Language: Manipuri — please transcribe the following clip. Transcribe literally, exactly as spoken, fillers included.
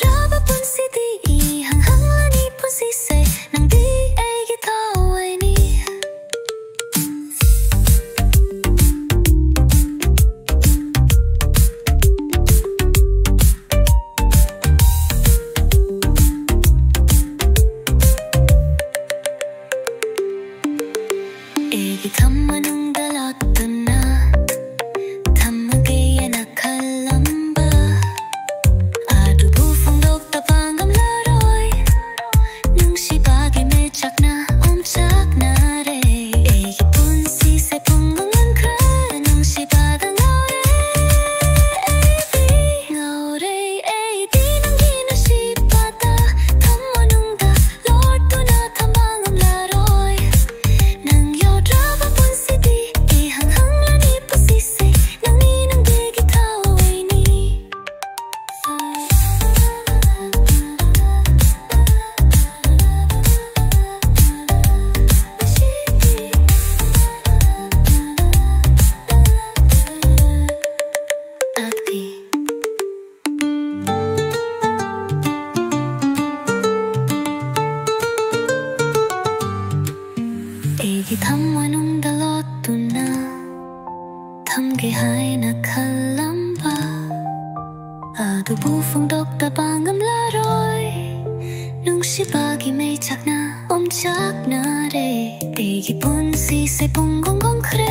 ꯌꯥꯗ꯭ꯔꯕ ꯄꯨꯟꯁꯤꯗꯤ ꯏꯍꯪ ꯍꯪꯂꯅꯤ ꯄꯨꯟꯁꯤꯁꯦ ꯅꯪꯗꯤ ꯑꯩꯒꯤ ꯊꯋꯥꯏꯅꯤ꯫ ꯑꯩꯒꯤ ꯊꯝ ꯃꯅꯨꯡꯗ ꯂꯣꯠꯇꯨꯅ ꯊꯝꯃꯒꯦꯅ ꯈꯜꯂꯝꯕ ꯑꯗꯨꯕꯨ ꯐꯣꯡꯗꯣꯛꯇꯕ ꯉꯝꯂꯔꯣꯏ꯫ ꯅꯨꯡꯁꯤꯕꯒꯤ ꯃꯩꯆꯥꯛꯅ ꯑꯣꯝꯆꯥꯛꯅꯔꯦ꯫ ꯑꯩꯒꯤ ꯄꯨꯟꯁꯤꯁꯦ ꯄꯨꯡꯉꯥꯡ ꯉꯥꯡꯈ꯭ꯔꯦ꯫ ꯅꯨꯡꯁꯤꯕꯗ ꯉꯥꯎꯔꯦ꯫ ꯑꯩꯗꯤ ꯉꯥꯎꯔꯦ꯫ ꯑꯩꯗꯤ ꯅꯪꯒꯤ ꯅꯨꯡꯁꯤꯕꯗ ꯊꯝ ꯃꯅꯨꯡꯗ ꯂꯣꯠꯇꯨꯅ ꯊꯝꯕ ꯉꯝꯂꯔꯣꯏ꯫ ꯅꯪ ꯌꯥꯎꯗ꯭ꯔꯕ ꯄꯨꯟꯁꯤꯗꯤ ꯏꯍꯪ ꯍꯪꯂꯅꯤ ꯄꯨꯟꯁꯤꯁꯦ ꯅꯪꯅꯤ ꯅꯪꯗꯤ ꯑꯩꯒꯤ ꯊꯋꯥꯏꯅꯤ꯫ ꯑꯩꯒꯤ ꯊꯝ ꯃꯅꯨꯡꯗ ꯂꯣꯠꯇꯨꯅ ꯊꯝꯒꯦ ꯍꯥꯏꯅ ꯈꯜꯂꯝꯕ ꯑꯗꯨꯕꯨ ꯐꯣꯡꯗꯣꯛꯇꯕ ꯉꯝꯂꯔꯣꯏ꯫ ꯅꯨꯡꯁꯤꯕꯒꯤ ꯃꯩꯆꯥꯛꯅ ꯑꯣꯝꯆꯥꯛꯅꯔꯦ꯫ ꯑꯩꯒꯤ ꯄꯨꯟꯁꯤꯁꯦ ꯄꯨꯡ ꯍꯣꯡꯈ꯭ꯔꯦ꯫